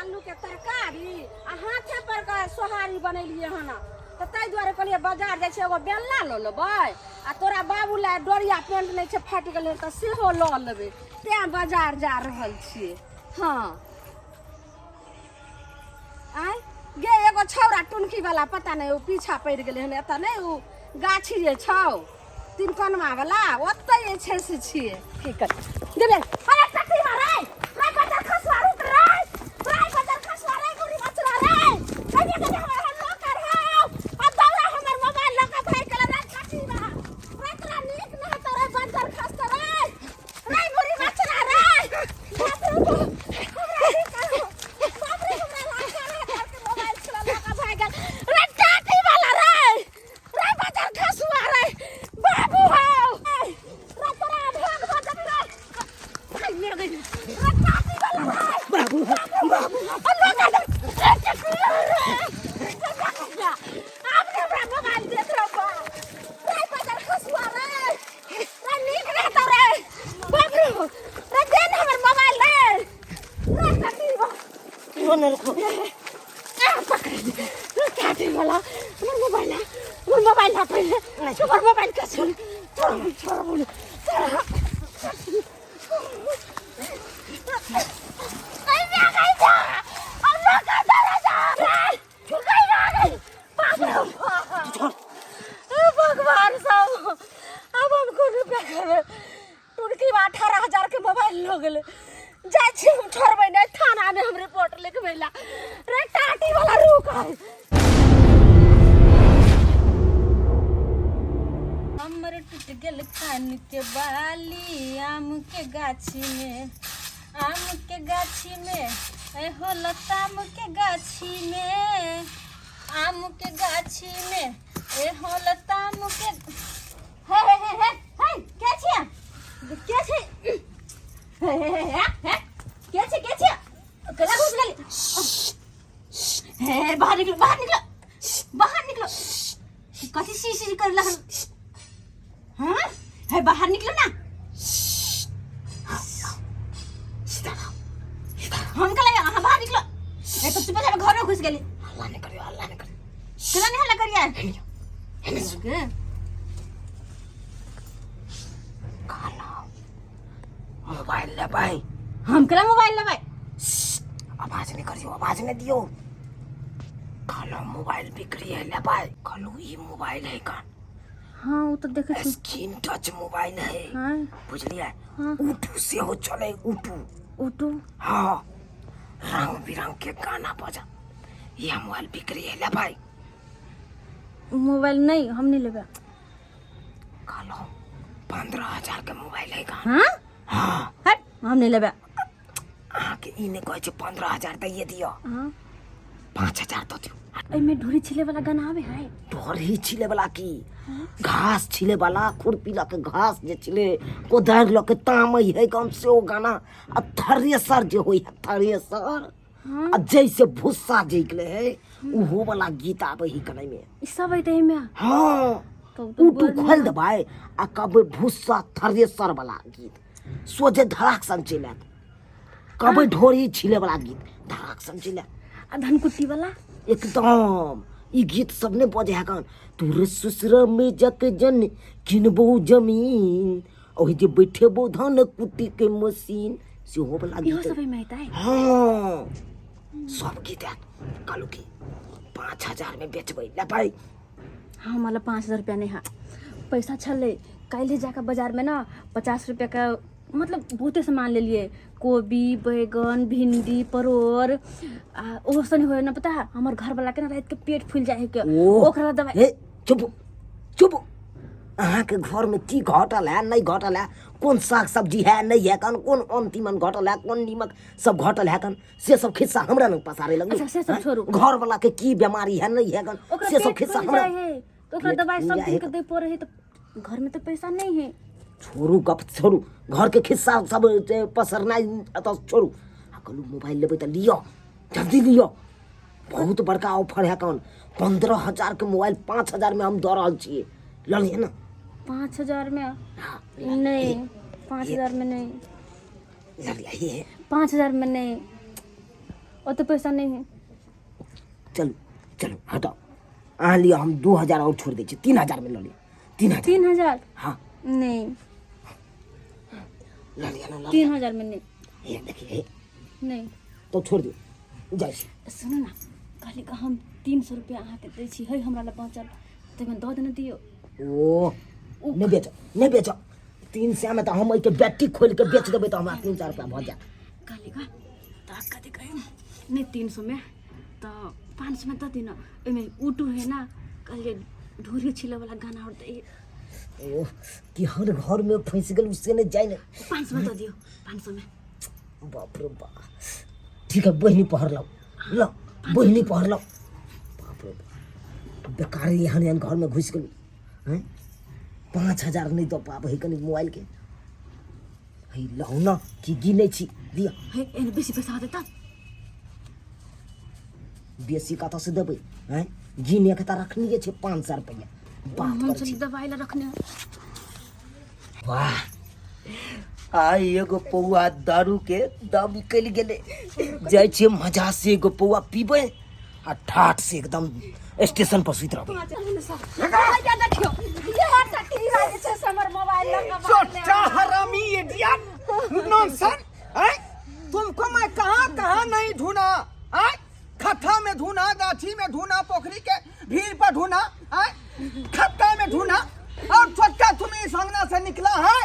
आलू के तरकारी आ हाथे पर के सोहारी बनेलियै हन। तऽ ताहि दुआरे कहलियै बाजार जाइ छियै, एगो बेलना लऽ लेबै आ तोरा बाबू लए डोरिया पेंट नहि छै, फाटि गेलै तऽ सेहो लऽ लेबै, तें बाजार जा रहल छियै। हँ आँय गे, एगो छौड़ा टुनकी वाला पता नहि ओ पीछा पड़ि गेलै हन। एतऽ नहि ओ गाछी जे छौ तिनकनमा वाला, ओतऽ जे छै से छियै। की कर गेलै? अरे टट्टी मारै रे, बजर खसुआ, रुक रे रे, बजर खसुआ रे, गुड़ी बचरा रे, कहिया कहिया हमर लोकर हौ आ दौड़ा हमर मोबाइल लऽ कऽ भागि गेलै रे। टट्टी मार रे, तोरा नीक नहि हेतौ रे, बजर खसतौ रे रे, बुढ़ी बचरा रे। बाप रे बाप, हमरा की करहो? बाप रे, हमरा 18,000 के मोबाइल छला, लऽ कऽ भागि गेल रे टाटी वाला रे रे, बजर खसुआ रे। बाबू हौ रे, तोरा भाग बजर रे, भागि गेल रे टाटी वाला रे। बाबू बाबू, अल्लाह का रे चकला रे, आब ने हमरा मोबाइल देत रहो बा रे, बजर खसुआ रे रे, नीक रहतौ रे। बाप रे रे, दे ने हमर मोबाइल रे रे टटी बा आ पकड़ रे टाटी वाला, हमर मोबाइल है, हमर मोबाइल है, पहिले हमर मोबाइल के छोड़ छोड़ छोड़ बोल भगवान साहब, अब हम कोन रुपया करबै? टुनकी बा 18,000 के मोबाइल लो गेलै। जाइ छी हम, छोड़बै नहि, थानामे हम रिपोर्ट लिखबै ला रे। टाटी वाला रुक आइ। हमर टूट गेल कान के बाली आम के गाछी में, आम के गाछी में, ए हो लताम के गाछी में, आम के गाछी में, ए हो लताम के। हे हे हे हे हे, के छियै, के छै? हे हे हे हे हे, के छै, के छियै? केना घुस गेली? हे, बाहर निकलो, बाहर निकलो, बाहर निकलो। कथी सी सी कर लगल? हाँ हे, बाहर निकलो ना। हम कहले अहाँ बाहर निकलो। ए तो चुप जा, घर में घुस गेली। हल्ला नहीं करियो, हल्ला नहीं करियो। केना नहीं हल्ला करिए? हेने खाना मोबाइल ले भाई। हम केना मोबाइल लेबै? आवाज नहीं करियो, आवाज नहीं दियो। खाना मोबाइल बिक्री है, ले भाई। कहलू ई मोबाइल है का? हाँ, वो तो देखे छी। स्क्रीन टच मोबाइल है। हाँ। बुझलिए? हाँ। उटू से हो चले, उटू। उटू? हाँ, रंग बिरंग के गाना बजा। ये मोबाइल बिक्री है, ले भाई। मोबाइल नहीं, हम नहीं लेबै। कहलो 15,000 के मोबाइल है का? हाँ। हाँ। हट, हम नहीं लेबै। अहाँके ई नहि कहै छै 15,000 दैये दिअ। हाँ। 5,000 दऽ दियौ। एहिमे ढोरी छिले वाला गाना आवे है? ढोरी छिले वाला की, घास छिले वाला, खुरपी लऽ के घास जे छिले, कोदारि लऽ के तामै है कम से ओ गाना आ थ्रेसर जे होइ है, थ्रेसर हाँ। आ जैसे भुस्सा जैकले है, उहो वाला गीत आबै है कने में। ई सब अइते एहिमे? हाँ। तब तो उटू बड़ खोल देबै आ कहबै भुस्सा थ्रेसर वाला गीत सोझे धड़ाक सन चलि आयत। कहबै ढोरी छिले वाला गीत, धड़ाक सन चलि आयत। आ धनकुट्टी वाला? एकदम। ई गीत सब नहि बजै है कन तोर ससुर में जक जन किनबो जमीन, ओहि जे बैठेबो धान कुट्टी के मशीन, सेहो वाला इहो गीत। सब एहिमे अइतै? हाँ, सब गीत आयत। कहलू कि 5,000 में बेचबै, लेबै? हाँ, मतलब 5,000 रुपया नहीं है, पैसा छलै। काल्हि जाकर बाजार में ना 50 रुपया का मतलब बहुते सामान लेलिए, कोबी, बैगन, भिंडी, परोड़। आ ओहो सनी होय ना, पता है हमर घर वाला के ना रात के पेट फूल जाए है के। ओ। ओकरा दवाई। हे चुप चुप। अहाँके घरमे की घटल है, नहि घटल है, कोन साग सब्जी है, नहि है, कन कोन आम तीमन घटल है, कोन नीमक सब घटल है कन, से सब खिस्सा हमरा लग पसारे लगलू। अच्छा, से सब हैं? छोड़ू। घर वाला के की बीमारी है, नहीं है कन, ओकरा से सब पेट खिस्सा फूल हमरा जाए है तो ओकरा पेट दवाई फूल सब जाए दिन है के दे पड़े है, तो घर में तो पैसा नहीं है। छोड़ू गप, छोड़ू घर के खिस्सा सब जे पसरनाइ एतऽ छोड़ू। आ कहलू मोबाइल लेबै तऽ लिअ, जल्दी लिअ, बहुत बड़का ऑफर है कन। 15,000 के मोबाइल 5,000 में हम दऽ रहल छियै, लऽ लिअ ने। 5,000 में? हाँ। नहीं, 5,000 में नहीं। लऽ लिअ, हे। 5,000 में नहीं। ओते पैसा नहि है। चलू चलू हटाउ, अहाँ लिअ, हम 2000 आओर छोड़ि दै छी, 3000 मे लऽ लिअ, 3000। 3000? हाँ। नहीं। लऽ लिअ ने, लऽ। 3000 में नहीं। हे देखिए हे। नहीं। तो छोड़ि दियौ, जाइ छी। सुनू ने, कहली कि हम 300 रुपया अहाँके दै छी, है हमरा लग बचल, ताहिमे दऽ देने दियौ। ओ नहि बेचब, नहि बेचब। 300 मे तऽ हम एहिके बैटरी खोलि कऽ बेच देबै तऽ हमरा 300 रुपया भऽ जायत। कहली का तऽ कथी कहै नहि, 300 मे तऽ 500 मे दऽ दियौ ने। ओहिमे यूट्यूब है ना, कहलियै ढोरी छिलैवला गाना आओर दै। ओ केहन घरमे फँसि गेलहुँ से नहि जाइ ने। 500 मे दऽ दियौ, 500 मे। बाप रे बाप, ठीक है, बहिनी पहर लाओ, ल बहिनी पहर लाओ। बाप रे बाप, बेकार एहन एहन घरमे घुसि गेलहुँ हैं। 5000 नहि दऽ पाबै है कनि मोबाइलके। है लहु ने कि गिनै छी, दिअ। हे, एहन बेसी पैसा होतै तब। बेसी कतऽसँ देबै हैं? गिनेके तऽ रखनिए छै 500 रुपैआ, बात हम करै छी। दबाइ लए रखने। वाह, आइ एगो पौआ दारू के दाम निकलि गेलै। जाइ छियै मजा से एगो पौआ पीबै आ ठाठ से एकदम स्टेशन पर सुति रहबै। देखियौ, इएह टटीरा जे छै से हमर मोबाइल लऽ कऽ भागलै। चोटा हरामी, इडियट, नॉनसेंस! हैं, तुमको मैं कहाँ कहाँ नहीं ढूंढा। हैं, खत्ता में ढूंढा, गाछी में ढूंढा, पोखरी के भीड़ पर ढूंढा, हैं, खत्ता में ढूंढा और छोटका तुम इस अंगना से निकला है।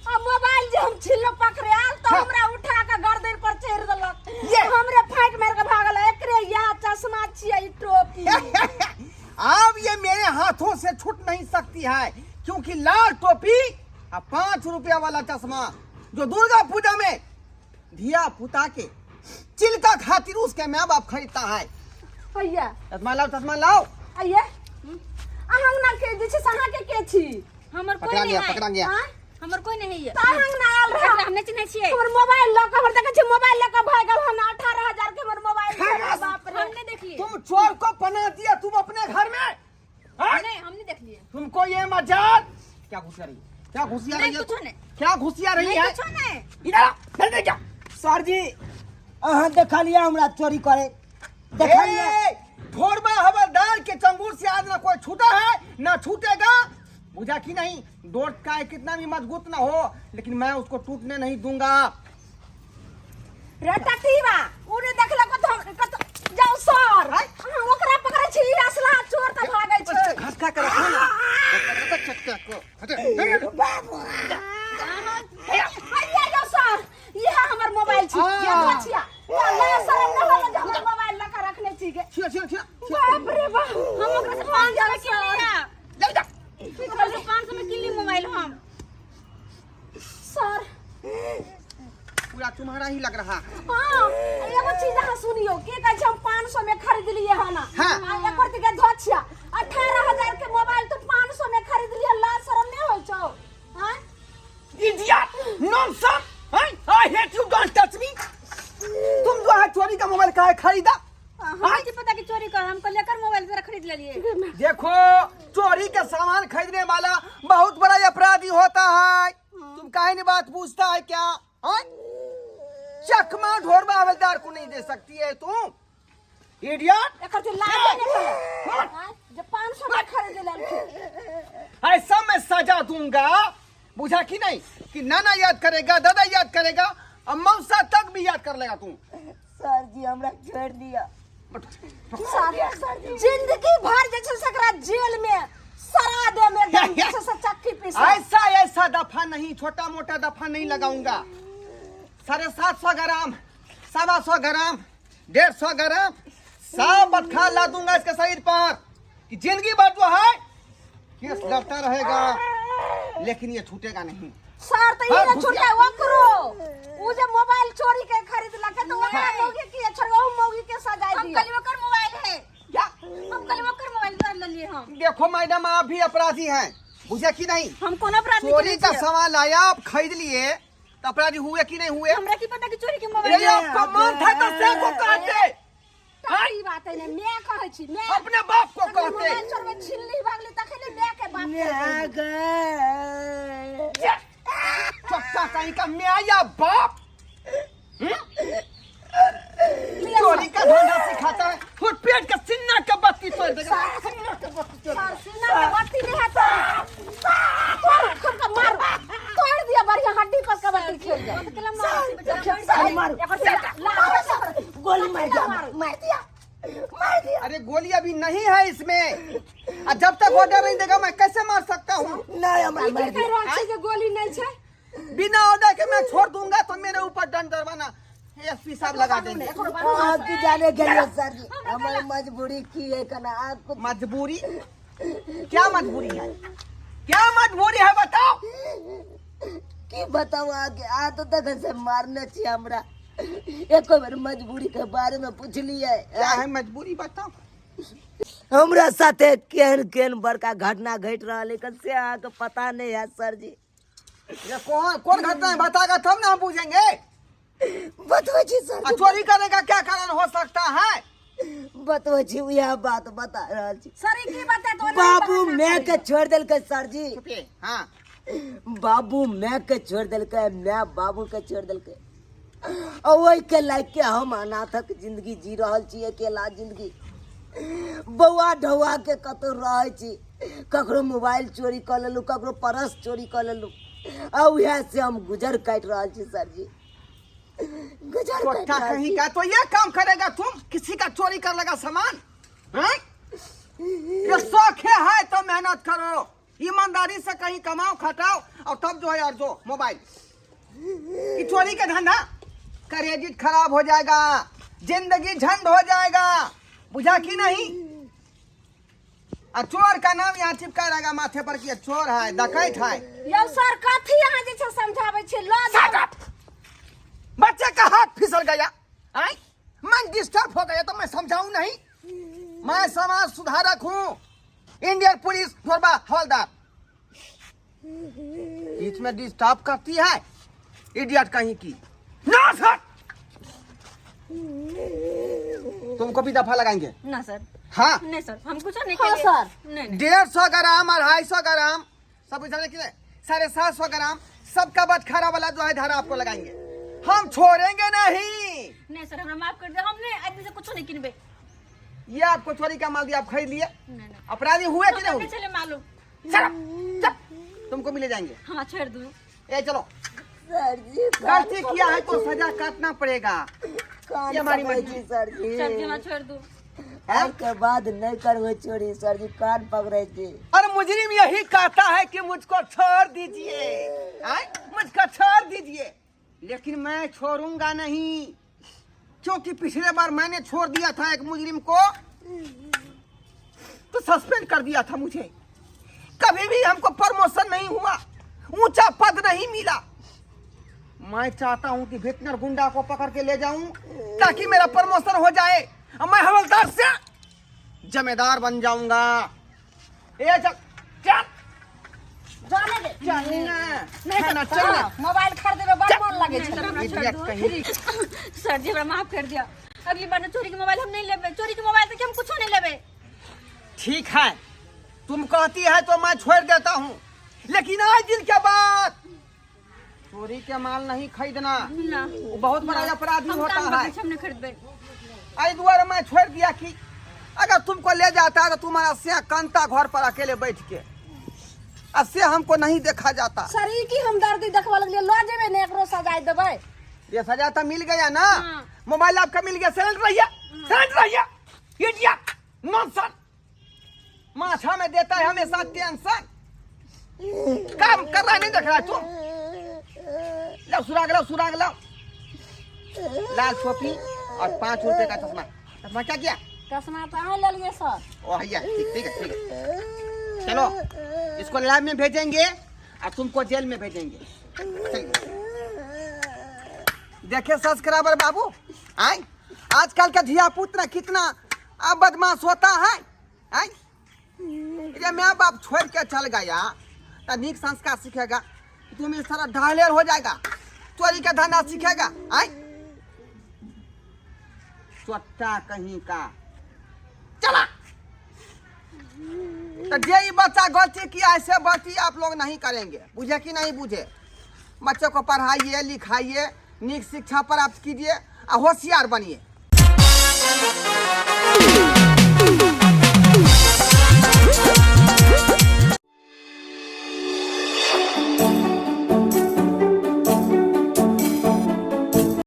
आ मोबाइल जे हम छिल्लो पकड़े आयल तऽ हमरा उठा के गर्दन पर चढ़ देलक। ये। हमरे फाइट मार के भागल। एकरे या चश्मा छियै, ई टोपी। अब ये मेरे हाथों से छूट नहीं सकती है, क्योंकि लाल टोपी और 5 रुपया वाला चश्मा जो दुर्गा पूजा में धिया पुता के चिल्का खातिर उसके माँ बाप खरीदता है। हैया। चश्मा लाओ, चश्मा लाओ। आइए, अहाँ ना के जे छै से अहाँके के छी? हमर कोई पकड़ा नहीं गया। है। पकड़ा गया। आँय? हमर कोई नहीं है। तऽ अहाँ ना आयल रहे? एकरा हम नहीं चिन्है छियै। हमर मोबाइल लऽ कऽ, हमर देखै छी, मोबाइल लऽ कऽ भागल हन। 18,000 के हमर मोबाइल छै। खलास। बाप रे। हम नहीं देखलिए। तुम चोर को पनाह दिया तुम अपने घर में, हाँ? नहीं, हम नहीं देखलिए। तुमको ये मजाल! क्या घुसिया रही है? क्या घुसिया नहीं, रही है? कुछो नहीं। क्या घुसिया रही नहीं, है? कुछो नहीं। इधर आ, जल्दी जा। सर जी, अहाँ देखलियै हमरा चोरी करे? देखलियै? ए, ढोरबा हवलदार के चंगुल से आज ना कोई छूटा है ना छूटेगा, बुझा कि नहीं? डोर का कितना भी मजबूत ना हो, लेकिन मैं उसको टूटने नहीं दूंगा। रे टटीवा, उ ने देखलक कत कत। जाउ सर, अहाँ ओकरा पकड़ै छी, ई असला चोर तऽ भागै छै। घसका के रखो ना। हैया यौ सर, इएह हमर मोबाइल छी। आ। ये बचिया ला, शरम न होल जे हमर मोबाइल लऽ कऽ रखने छी गे? छियो छियो छियो। बाप रे बाप, हम ओकरा से 500 में किन लिया। जल्दी जा। ओकरा से 500 में किन ली मोबाइल हम। सर। पूरा तुम्हारा ही लग रहा है। हाँ, एगो चीज अहाँ सुनियो, के कहै छै हम 500 में खरीद लिए हन? हाँ। आ एकर दिके धोछिया, 18,000 के मोबाइल तू 500 में खरीद लिए, लाज शरम नहीं होइ छौ? हाँ। Idiot! Nonsense! I hate you, don't touch me! तुम जो है चोरी का मोबाइल काहे खरीदा? हमरा की पता कि चोरी कर, हम कल लेकर मोबाइल जरा खरीद लेलिए। देखो, चोरी का सामान खरीदने वाला बहुत बड़ा अपराधी होता है। तुम काहे नहीं बात पूछता है क्या? हाँ? चकमा ढोरबा हवलदार को नहीं दे सकती है तुम, इडियट! एकर जे लाज नहि छलै? हाँ, जे 500 में खरीद लेलखिन। ऐसा मैं सजा दूंगा, बुझा कि नहीं, कि नाना याद करेगा, दादा याद करेगा और मौसा तक भी याद कर लेगा तू। सर जी, हमरा छोड़ि दिअ। सर, जिंदगी भर जे छै से एकरा जेल में सरा दे में एकदम जे छै से चक्की पीस। ऐसा ऐसा दफा नहीं, छोटा मोटा दफा नहीं लगाऊंगा। 750 ग्राम, 125 ग्राम, 150 ग्राम सब बटखा ला दूंगा इसके शरीर पर कि जिंदगी भर जो है केस लड़ता रहेगा, लेकिन ये छूटेगा नहीं। सर, तऽ ई हाँ, ने घुस छूटे, गया। ओकरो उ जे मोबाइल चोरी के खरीदलक तऽ ओकरा मौगी के छोड़, ओ मौगी के सजाय हम दिअ। कल ओकर मोबाइल है। क्या? हम कल ओकर मोबाइल कर लेलिए हम। देखो मैडम, आप भी अपराधी हैं, बुझे कि नहीं? हम कोनो अपराधी चोरी का सामान लाया, आप खरीद लिए तो अपराधी हुए कि नहीं हुए? हमरा की पता कि चोरी के मोबाइल ये आपका मन था तो से को कहते। ई बात है ने, मैं कहै छी, मैं अपने बाप को तखन कहते। मोबाइल चोरबै छिनली भागली तखन मैं के बाप के चट्टा कहीं का मैं या बाप। चोरी तोड़ देगा। सर सीना के बत्ती नहीं है तोड़ तोड़ के मार तोड़ दिया बढ़िया हड्डी पर कबड्डी खेल जाए। सर मारो। गोली मार दिया, मार दिया, मार दिया। अरे गोली अभी नहीं है इसमें, और जब तक ऑर्डर नहीं देगा मैं कैसे मार सकता हूँ? नहीं, हमरा मार की दिया। कहि रहल छी जे गोली नहीं छै? बिना ऑर्डर के मैं छोड़ दूंगा तो मेरे ऊपर दंड जुर्माना एसपी साहब लगा देंगे। अहाँ की जाने गेलियै सर जी, हमर मजबूरी की है कना आपको। मजबूरी? क्या मजबूरी है? क्या मजबूरी है बताओ? की बताऊ अहाँके, अहाँ तो तखन से मारने छी हमरा, एको बेर मजबूरी के बारे में पुछलियै? क्या है मजबूरी बताओ। हमरा साथे केहन केहन बड़का घटना घटि रहल है से अहाँके पता नहीं है सर जी। ये कौन कौन घटना है बताएगा तब ना हम पूछेंगे। बतबै छी सर और जी। चोरी करने का क्या कारण हो सकता है? बतबै छी, उएह बात बता रहल छी। सर ई की बता तो? बाबू मैं के छोड़ देलकै सर जी। चुपिए, हाँ। बाबू मैं के छोड़ देलकै, मैं बाबू के छोड़ देलकै, आ ओहिके लायक के हम अनाथक जिंदगी जी रहल छी, अकेला जिंदगी बौआ ढौआ के कतौ रहै छी। ककरो मोबाइल चोरी कऽ लेलहुँ, ककरो पर्स चोरी कऽ लेलहुँ, आ उएह से हम गुजर काटि रहल छी सर जी, गुजर काटि चोट्टा रहल कहीं छी। का, तो ये काम करेगा तुम? किसी का चोरी कर लगा सामान हैं? ये शौक है तो मेहनत करो, ईमानदारी से कहीं कमाओ खटाओ और तब जो है और जो मोबाइल कि चोरी का धंधा, क्रेडिट खराब हो जाएगा, जिंदगी झंड हो जाएगा, बुझा कि नहीं? आ चोर का नाम यहाँ चिपका रहेगा माथे पर कि ये चोर है, डकैत है। यौ सर, कथी अहाँ जे छै समझाबै छी लऽ Shut जाउ। up! बच्चे का हाथ फिसल गया, आय मन डिस्टर्ब हो गया तो मैं समझाऊं नहीं? मैं समाज सुधारक हूँ, इंडियन पुलिस थोड़ा हवलदार बीच में डिस्टर्ब करती है, इडियट कहीं की ना। सर, तुमको भी दफा लगाएंगे। ना सर। हाँ। नहीं सर, हम कुछ नहीं हाँ, केलियै। सर। नहीं नहीं। 150 ग्राम, 250 ग्राम, सब जाने कि 750 ग्राम, सबका बटखारा वाला जो है धारा आपको लगाएंगे, हम छोड़ेंगे नहीं। नहीं सर, हमरा माफ कर दे, हम नहीं आदमी से कुछ नहीं किनबे। ये आपको चोरी का माल दिया, आप खरीद लिए। नहीं नहीं। अपराधी हुए कि नहीं हमरा हुए? नहीं छलै मालूम। चलो, चल, तुमको मिले जाएंगे। हाँ, छोड़ दू। ए चलो। सर जी, गलती किया है तो सजा काटना पड़ेगा। कान ये हमारी पकड़ै मजबूरी। छी सर जी। सर जी, हमरा छोड़ दू। आइ के बाद नहीं करबै चोरी सर जी, कान पकड़ै छी। और मुजरिम यही कहता है कि मुझको छोड़ दीजिए, आय? मुझको छोड़ दीजिए, लेकिन मैं छोड़ूंगा नहीं, क्योंकि पिछले बार मैंने छोड़ दिया था एक मुजरिम को तो सस्पेंड कर दिया था मुझे। कभी भी हमको प्रमोशन नहीं हुआ, ऊंचा पद नहीं मिला। मैं चाहता हूं कि भितनर गुंडा को पकड़ के ले जाऊं ताकि मेरा प्रमोशन हो जाए और मैं हवलदार से जमेदार बन जाऊंगा। ए चल चल। जाने दे। चल ना। नहीं ना, सर, चल ना। हाँ, मोबाइल खरीदेबै बड़ मन लगै नहीं छै। सर, हमरा छोड़ Idiot दू। कहीं। सर जी, हमरा माफ कर दिया। अगली बार ना चोरी के मोबाइल हम नहीं लेबे, चोरी के मोबाइल से हम कुछ नहीं लेबे। ठीक है, तुम कहती है तो मैं छोड़ देता हूँ, लेकिन आज दिन के बाद चोरी के माल नहीं खरीदना। ना। वो बहुत बड़ा अपराधी हम होता काम है। करै छी, हम नहीं खरीदबे। आई दुआरे मैं छोड़ दिया कि अगर तुमको ले जाता तो तुम्हारा से कंता घर पर अकेले बैठ के, अब से हमको नहीं देखा जाता। सर, ई की हमदर्दी देखबऽ लगलियै? लऽ जेबै ने, एकरो सजाय देबै। ये सजा तो मिल गया ना? हाँ। मोबाइल आपका मिल गया। साइलेंट रहिए, साइलेंट रहिए, इडियट नॉनसेंस। माथा में देता है हमेशा टेंशन, काम कर रहा है नहीं देख रहा है तुम। लाओ सुराग, लाओ सुराग, लाओ। लाल टोपी और 5 रुपए का चश्मा। चश्मा क्या किया? चश्मा तऽ अहाँ लेलियै सर। ओ भैया, ठीक, ठीक है, ठीक है। चलो, इसको लैब में भेजेंगे और तुमको जेल में भेजेंगे। चलिए। देखे सब्सक्राइबर बाबू, आए आजकल का धिया पुत्र कितना अब बदमाश होता है। आए ये मैं बाप छोड़ के चल गया तो नीक संस्कार सीखेगा, तुम इस तरह ढालेर हो जाएगा, चोरी का धंधा सीखेगा। आए चोट्टा कहीं का। चला तो जे ही बच्चा गलती किया है से गलती आप लोग नहीं करेंगे, बुझे कि नहीं बुझे? बच्चों को पढ़ाइए लिखाइए, नीक शिक्षा प्राप्त कीजिए और होशियार बनिए।